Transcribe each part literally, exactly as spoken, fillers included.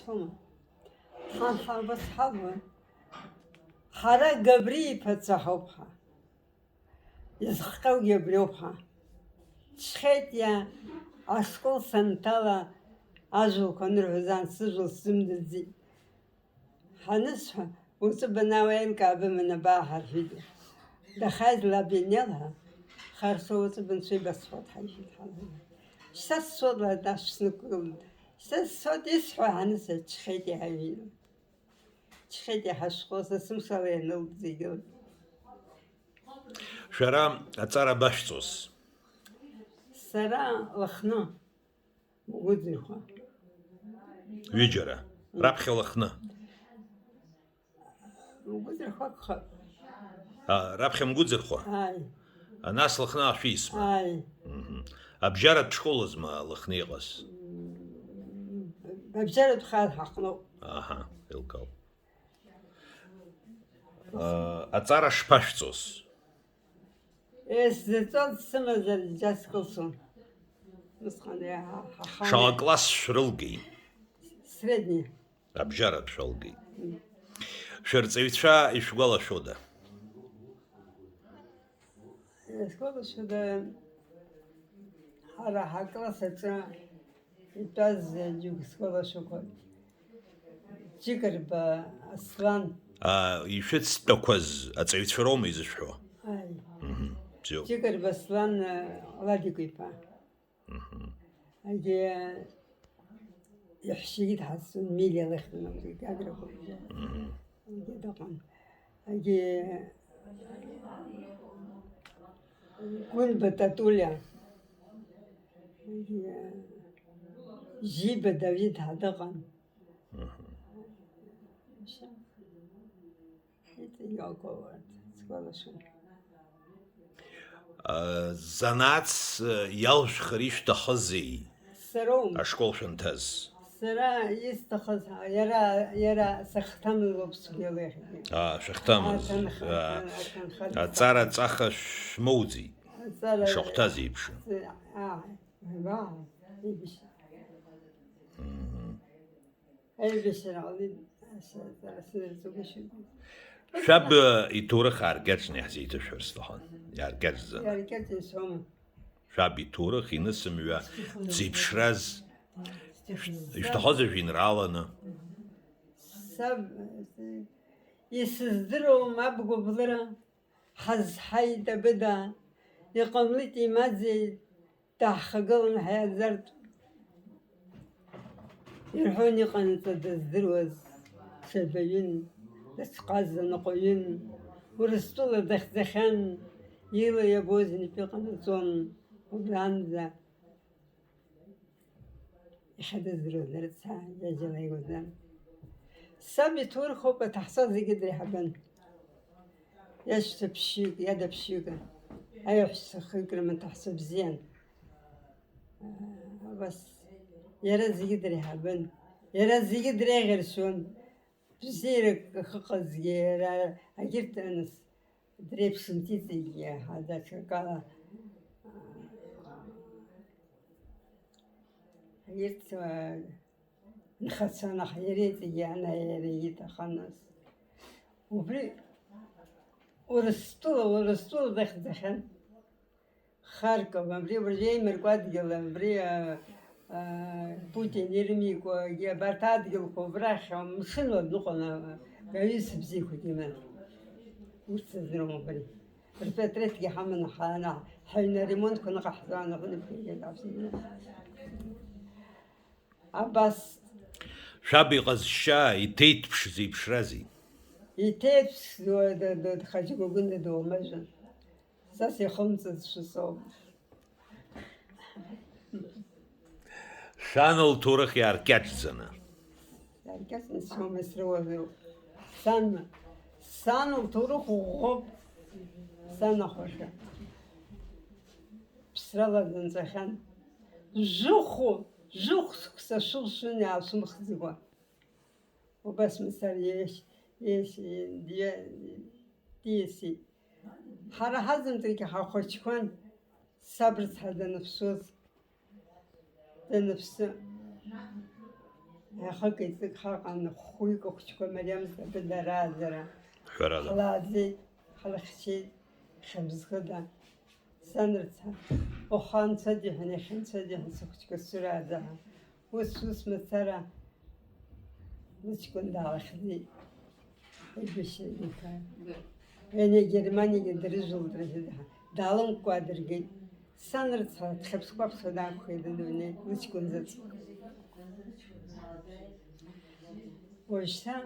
Ҳан ҳабас ҳалуан. Ҳара Габри иԥацәа ҳауп ҳа. Изыхҟьаугьы абриоуп ҳа. Ҽхьеит иа, ашкол санҭала, ажәлақәа анырҳәоз аан сыжәла сзымдырӡеит. Ҳанысҳәа, уаҵәы банаауа еилкаа быман абаа ҳарҳәеит. Дахааит лаб ианелҳәа, харшо уаҵәы бынцәа ибасҳәоит ҳаишьит ҳалҳәеит. Шьҭа сцоит ла дашә снықәгылан. Шьҭа сцоит исҳәо ҳанысҳәа, ҽхьеит иҳаҩит. Ҽхьеит иҳашхо, са сымшала ианылт зегьы. Шәара аҵара башәҵоз? Сара Лыхны. Мгәыӡырхәа. Ҩыџьара. Раԥхьа Лыхны. Мгәыӡырхәа акәхап. А, раԥхьа Мгәыӡырхәа? Ааи. А, нас Лыхны ашәисма? Ааи. Мгм. Абжьаратә школазма Лыхны иҟаз? М, абжьаратә хар ҳаҟноуп. Аҳа, еилкаауп. А, аҵара шԥашәҵоз? Ес, сзыҵәуаз сымазар, џьа скылсуан. Усҟан иаҳа-, ҳаханы. Шаҟа класс шәрылгеи? Средний. Абжьаратә шәалгеит. М. Шәырҵаҩцәа ишәгәалашәода? Исгәалашәода, ҳара ҳакласс аҿы итәаз џьоук сгәалашәақәоит. Џьыкырба Аслан. А, ишәыцтәақәаз аҵаҩцәа роума изышәҳәо? Ааи. Мгм, бзиоуп. Џьыкырба Аслан, а, Ладикәа иԥа. Мгм. Егьи иаҳәшьагьы дҳацәцон, Милиа лыхьӡын, абри Гаграқәа бжьы. Мгм. Егьи дыҟан. Егьи Гәынба Татулиа. Егьи Жиба Давид ҳәа дыҟан. Мгм. Иҵегь акәу, сгәалашәом. А, занааҭс, а, иалшәхыр ишәҭахызеи? Сароума? Ашкол шәанҭаз. Сара исҭахыз, иара, иара сахҭамлоуп сгәы иалеихьеит. А, шәахҭамыз. А, ҭынха-, А, ҭын-, ҭынха-, аҵара ҵаха шәмоуӡеит. Аҵара Шахәҭаз еиԥш. Ааи, ааи, ибжь. Мгм. Аибашьра ҟалеит, ас-, ас-, сара сзырҵагәышьоит. Шәаб иҭоурых ааркьаҿны иаҳзеиҭашәҳәар сҭахын, иааркьаҿӡаны. Иааркьаҿны соума? Шәаб иҭоурых инысымҩа дзеиԥшраз, ишәҭахыз ажәеинрааланы. Саб, исыздыруам аб гәыблыра. Ҳазҳаит абыда, иҟамлеит имаӡеит, даҳхагылан ҳаиаӡартә. Ирҳәон иҟанаҵа дыздыруаз, ҽаӡәаҩын, дацҟаз аныҟәаҩын, Урыстәыла дахьӡахьан, ила иабоз инапы иҟанаҵон, убранӡа. Иахьа дыздыруаз нарыцҳа, џьаџьала игәаӡан. Саб иҭоурых ауп, аҭаҳцәа зегьы дреиҳабын. Иашьцәа ԥшьҩык, иада ԥшьҩык, аиаҳәшьцәа хҩык рыман, аҭаҳцәа бзиан. Абас, иара зегьы дреиҳабын. Иара зегьы дреиӷьаршьон. Бзиарак ахьыҟазгьы иара, егьырҭ аныс, дреиԥшымҭеит зегьы, ҳа даҽакала, егьырҭ, а, нхацәа наҳ-, иара иҵегьы анаиара иҭахын нас. Убри Урыстәыла, Урыстәыла дахьӡахьан. Харьков, абри уажәы еимаркуа адгьыл, абри, а, а, Путин ирымеикәагьы, абарҭ адгьылқәа убрахь, мшынла дныҟәон, а, аҩыза бзиақәагьы иман. Урҭ сыздыруам убри. Рпатреҭгьы ҳаманы ҳаана, ҳаҩны аремонтқәа ныҟаҳҵон, аҟны бгьы даԥсны. Абас. Шәаб иҟазшьа иҭеиҭԥш зеиԥшразеи? Иҭеиҭԥш ду-, ду-, ду-, дхаџьгәагәында дуамажәын. Са сихымҵыцәшәа соуп. Шәан лҭоурых иааркьаҿӡаны. Иааркьаҿны сшьоума, срыуадаҩуп. Сан, сан лҭоурых ӷәӷәоуп. Сан ахәашәа. Ԥсрала дынҵәахьан. Жәохә, жәохә шықәса шәылшәын иаалшәымхӡакәа. Убас мацара иеишь, иеишь, диа-, диасит. Ҳара ҳазымҵаргьы ҳахәыҷқәан, саб рыцҳа даныԥсуаз, даныԥсы. Ахык-еиҵык ҳаҟан, хәҩык ахәыҷқәа мариамызт абыда рааӡара. Ҳәарада. Ҳлааӡеит, ҳлахьчеит, хьымӡӷыда. Санырца, уаха анцәа диҳәан, иахьа анцәа диҳәан, сыхәыҷқәа сцәырааӡа ҳәа. Ус, ус мацара лыҷкәын даалахьӡеит. Аибашьра иҭан. Ҩажәа Германиагьы дрыжәылт рҳәеит, даалымкәкәа дыргеит. Сан рыцҳа, дхьаԥшкәаԥшуа даақәхеит адунеи, лыҷкәын заҵәык. Уажәшьҭа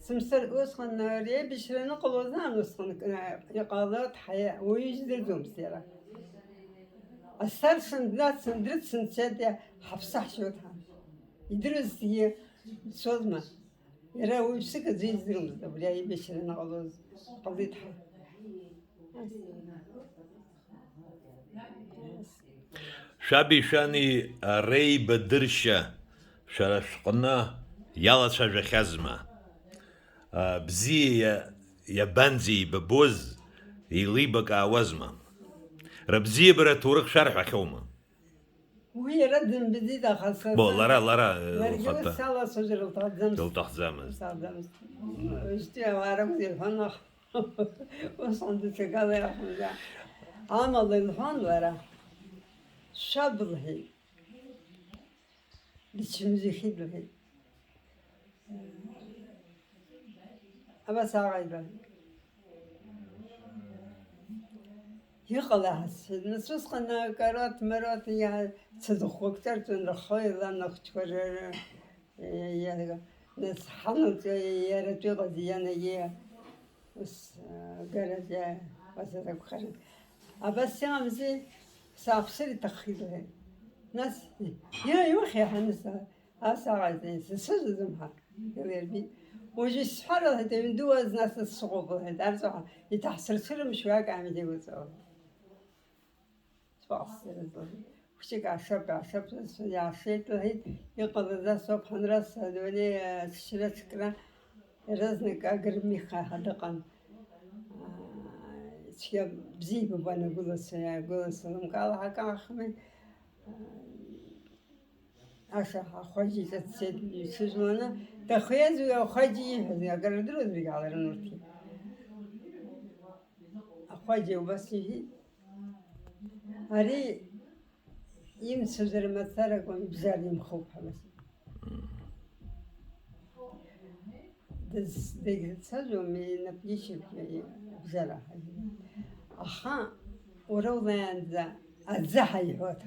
сымсыр, усҟан реибашьра аныҟалоз аан, усҟан, э, иҟалоит, ҳаиа-, уаҩы издырӡомызт иара. Асаршан днацын, дрыцын дцеит, ҳаԥсы ҳшьоит ҳәа. Идыруаз зегьы дцозма? Иара уаҩԥсык аӡәы издыруамызт абри аибашьра аныҟалоз, ҟалеит ҳәа. Шәаби шәани реибадыршьа шәара шәҟны иалацәажәахьазма? Бзиа иа-, иабанӡеибабоз, еилибакаауазма? Рыбзиабара аҭоурых шәарҳәахьоума? Уи иара дымбаӡеит, аха са Бо, са-, лара, лара, ларгьы лхаҭа. Ус салацәажәар лҭахӡамызт. Лҭахӡамызт. Лҭахӡамызт. Уажәтәи ауаа ракәзар ҳәа, аха усҟан даҽакала иаҳҳәон. Амала илҳәон лара, шәаб лҳәеит. Дычмазаҩхеит лҳәеит. Абас аҟаиба. Иҟала ҳасҳәеит, нас усҟан акаруаҭ-маруаҭ иа-, цәыӡхәқәак ҿарҵон, рхы еилан ахәыҷқәа ры-, ры-, иа-, нас ҳанаҵ-, иаратәы иҟаз ианагьы ус, а, гаража ҟазар акәхарын. Абас иаамзи, сааԥсыр иҭаххеит лҳәеит. Нас, иа, иухьи ҳәа, нас, Ас аҟаиҵеит, сцәыӡӡом ҳәа, илирбеит. Уажәы исҳәар лҳәеит, аҩн ду азы нас сыҟоуп лҳәеит, арҵәаҟа иҭаҳцәырцәырымшь уи акаамеҭ игәаҵәа. Сыҟасҵарыз лҳәеит. Хәыҷык аашап, аашап, иаашеит лҳәеит, иҟалаз ас ауп ҳанрас, адунеи аччра-чкра, иаразнак агырмиха ҳәа дыҟан. Цәгьа бзиа иббон агәылацәа, агәылацәа лымкаала ҳакаахмеи. Аша ахәаџьа иҿы дцеит, ицәыжәланы, дахьиаз уи ахәаџьа ииҳәаз, акыр рдыруазаргьы ҟаларын урҭгьы. Ахәаџьа убас иҳәеит, ари имцозар мацаракәа, ибжьара имхоуп ҳәа ласит. Дыз-, дагьцәажәом, инапгьы ишьапгьы ибжьара ҳәа. Аха уара улаанӡа аӡы ҳаиҳәоит.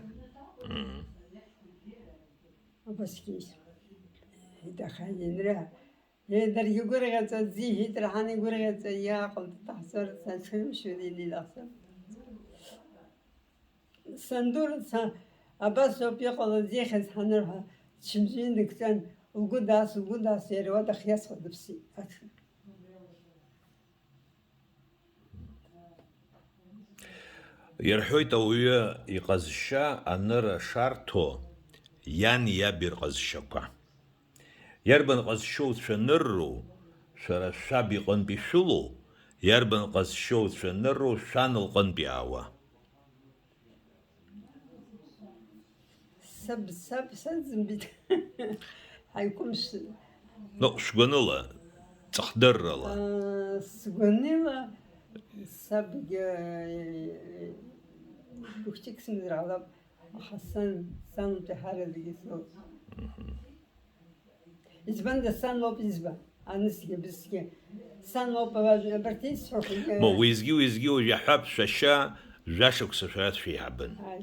Убасгьы иахьа ианра, еи, даргьы гәырӷьаҵәа, ӡиҳәит, раҳан игәырӷьаҵәа, иааҟалҵеит, ҳцарц аҽырымшьуеит, инеилахӡа. Санду рыцҳа, абас ауп иҟалаз, ихьыз ҳанырҳәа, дчымазаҩын дыкҿан, лгәы даас, лгәы даас, иара уа дахьиасуа дыԥсит, аҽны. Ирҳәоит, ауаҩы иҟазшьа аныр ашарҭо, иани иаби рҟазшьақәа. Иарбан ҟазшьоу цәанырроу, шәара шәаб иҟынтә ишәылоу, иарбан ҟазшьоу цәанырроу шәан лҟынтә иаауа? Саб, саб, саӡымбеит. Ҳаиқәымшәан. Ну, шәгәаныла, ҵыхдыррала. Аа, сгәаныла, сабгьы, э, хәыҷык сымазар ҟалап, аха сан, сан лтәы ҳаразгьы соуп. Мгм. Избанда сан лоуп изба, анысгьы, абысгьы. Сан лоуп, абарҭ исҳәақәагьы. Ма уеизгьы, уеизгьы уажә иаҳҳәап, шәашьа жәашықәса шәара шәеиҳабын. Ааи.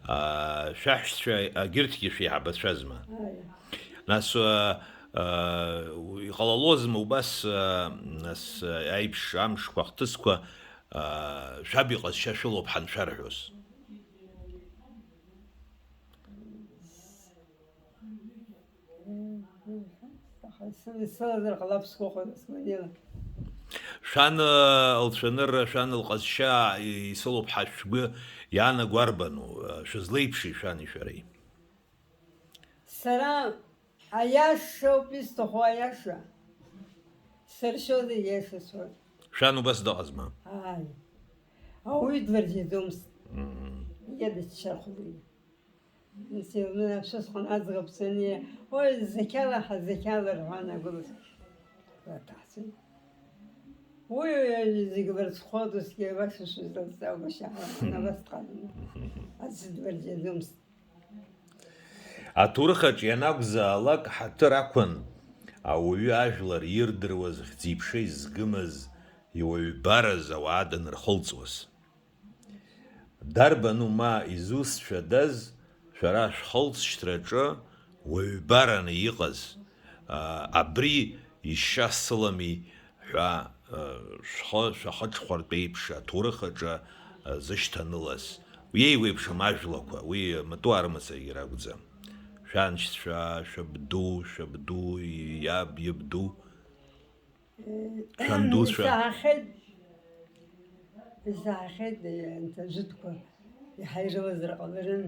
Аа, шәаҳәшьцәа агьырҭгьы шәеиҳабацәазма? Ааи. Нас, аа, аа, иҟалалозма убас, аа, нас, аа, аиԥш амшқәа, ахҭысқәа, аа, шәаб иҟазшьа шәылоуп ҳаншәарҳәоз? Аха исылазар ҟалап сгәахәуеит, сгәанала. Шәан, э, лцәанырра, шәан лҟазшьа исылоуп ҳәа шәгәы иаанаго арбану? Э, шәызлеиԥши шәани шәареи? Сара аиашоуп исҭаху, аиаша. Сыршьо зегь иашасуеит. Шәан убас дыҟазма? Ааи. Ауаҩы длыржьаӡомызт. Мм. Иа дыччархәын уи. Сеилны ашәысҟан аӡӷаб сани, уи зқьала ҳазқьала рҳәан агәылацәа. Уи зегь лырҽхәоит, усгьы абас ишызласҵагәышьа ҳәа абас дҟаланы. Аӡә дбарџьаӡомызт. Аҭоурыхаҿ ианакәзаалак ҳаҭыр ақәын ауаҩы ажәлар ирдыруаз, хьӡи-ԥшеи згымыз, иуаҩбараз ауаа данырхылҵуаз. Дарбану ма изусҭцәадаз шәара шәхылҵшьҭраҿы уаҩбараны иҟаз, а, абри ишьа сылами ҳәа, а, шәхы шәахыҽхәартә еиԥш аҭоурых аҿы, а, зышьҭанылаз? Иеиуеиԥшым ажәлақәа, уи матуаа рымацарагьы ракәӡам. Шәаншьцәа, шәабду, шәабду, иаб, иабду. Шәандуцәа. Исаҳахьеит, исаҳахьеит, анҭ ажәытәқәа иаҳа ирылазар ҟаларын,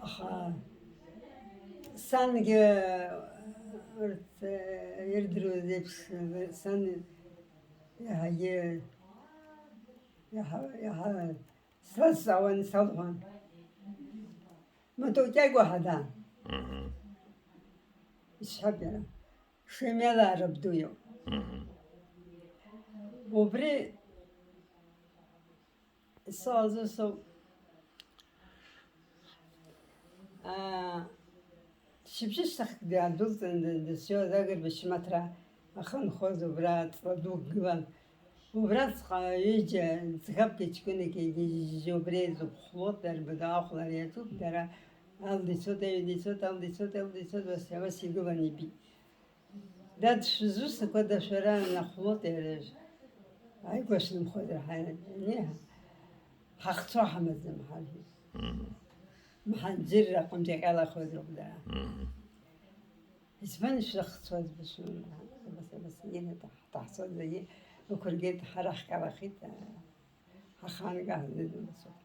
аха сангьы урҭ ирдыруаз еиԥш, сан иаҳагьы, иаҳа, иаҳа слазҵаауан, исалҳәон. Мату Кьагәа ҳадаан. Мгм. Исҳәап иара. Шемела рабду иоуп. Мгм. Убри сыҟаз усоуп. Аа, шьыбжьышьҭахьтә дындәылҵын, дызшьуаз Агрба Шьмаҭра ахы нхоз убра ҵла дук гылан. Убраҵәҟьа ҩыџьа ӡӷабки ҷкәынаки егьижьжьы убри еизуп, хәлоуп, дарбану ахәлара иаҿуп, дара алда ицоит, аҩада ицоит, алда ицоит, алда ицоит, ус, ус игылан ибеит. Дад, шәызусҭақәада шәара, анахәлоит иара, ааигәа шәнымхозар ҳаиҳа, ҳахцәа ҳамаӡам ҳаргьы. Мгм. Мҳаџьырра аҟынтә иҟьалахозароуп дара. Мгм. Избан ишәзыхцәаз бызшәа? Абас, абас, ина даҳ-, даҳцоит зегьы, ықәыргеит, ҳара ҳҟьалахеит, ҳахаанга ҳзыдымцоит.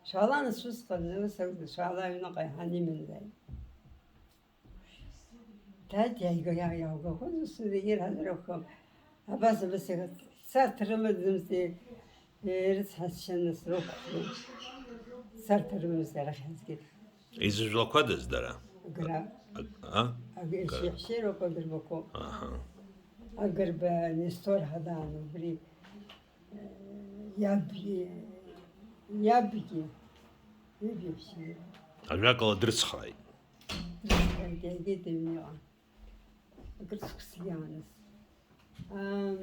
Шәаала, нас, усҟан, ус акәзар, шәаала, аҩныҟа иҳан иманзааит. Дад иааига-, иаа-, иааугахоз ус зегьы ирҳазар акәхап. Абас, абас иҟаз, царҭа рымаӡамзи, ирыцҳасшьаны срықәхны. Царҭа рымамзар арахь ҳазгеит. Изыжәлақәадаз дара? Агра. Аг-, а? Аг-, Агра. Ишьеиҳәшьеи роуп Агрбақәоуп. Аҳа. Агрба Нестор ҳадаан убри, э, иаб-, иабгьы, иаб иаҳәшьеи. Ажәакала, дрыцхрааит. Дрыцхрааит, иагеит аҩныҟа. Акыр шықәсгьы ааныс. Ам,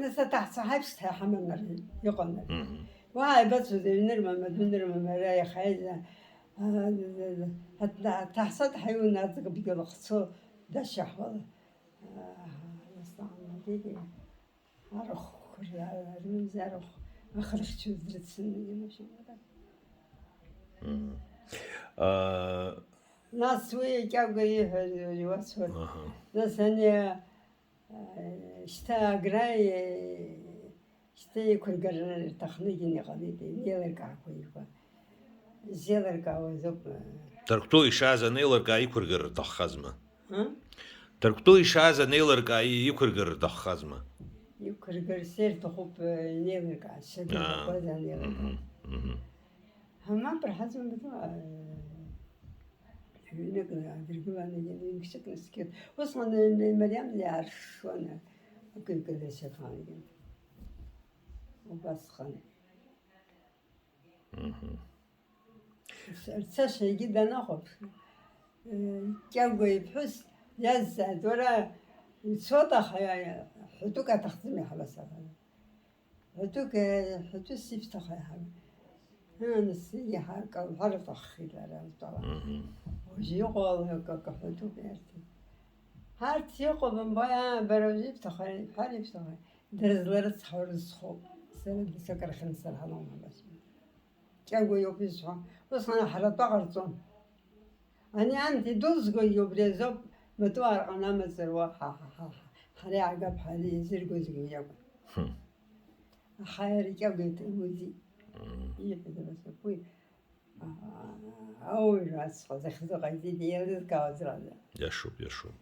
Нас аҭаҳцәа ҳаиԥш ҳаман ара, иҟан ара. Мгм. Уа ааибацәоз, аҩны рымам, адәны рымам, ара иахьа иӡа, а, аҭ-, аҭаҳцәа дҳаиуан аӡӷабгьы лыхцо дашьаҳәала. А, нас аамҭагьы арахәқәа ра-, рымамзар ахә-, ахырхьчоз дрыцын, имашьына. Мгм. А, Нас уи Кьагәа ииҳәаз уасҳәоит. Аҳа. Нас ани Шьҭа Агра, шьҭа иқәыргара рҭахны иҟалеит, инеилыркаақәа иҟан. Изеилыркаауазоуп. Ҭырқәтәыла ишааз анеилыркаа иқәыргар рҭаххазма? Ы? Ҭырқәтәыла ишааз анеилыркаа иқәыргар рҭаххазма? Иқәыргарц ирҭахуп, инеилыркаа, Аа, шьҭа анеилыркаа. Мгм, мгм. Ҳа мап рҳәаӡом, баду, аа, ҩнык адыргыланы, ҩынкшык наскьоит. Усҟан мариам иааршуан, акыҩ кадыршьахангьы. Убасҟан. Мгм. Рцашьа егьи данахәаԥш, э, Кьагәа иԥҳәыс иазҵааит, уара уцоит, аха ҳәатәык аҭахӡам иаҳбасабала. Ҳәатәык, ҳәатәыс ишәҭаху иаҳа. Нас иаҳа акы лҳәар лҭаххеит лара лтәала. Мгм. Уажә иҟоу акы, акы ҳәатәуп иарҭеит. Ҳарҭ иҟоу бымбои, аа, бара уажәы ибҭаху, ибҳәар ибҭаху. Дара зларыцҳау рызхоуп. Сара дасу акрахьынтә сарҳалом ҳәа басҳәеит. Кьагәа иоуп изҳәо. Усҟан ҳара атәы ҟарҵон. Ани анҭ идәылзгогьы убри азоуп, матуаа рҟны амацара уа, ҳа, ҳа, ҳа, ҳа, ҳара иаагап ҳәа изыргозгьы уи акәын. Хм. Аха иара Кьагәа иҭ-, имуӡеит. Мм. Ииҳәаз абас ауп уи. А, ауаҩра ацҟа захьӡу ҟаиҵеит, еилызкаауаз рацәа. Иашоуп, иашоуп.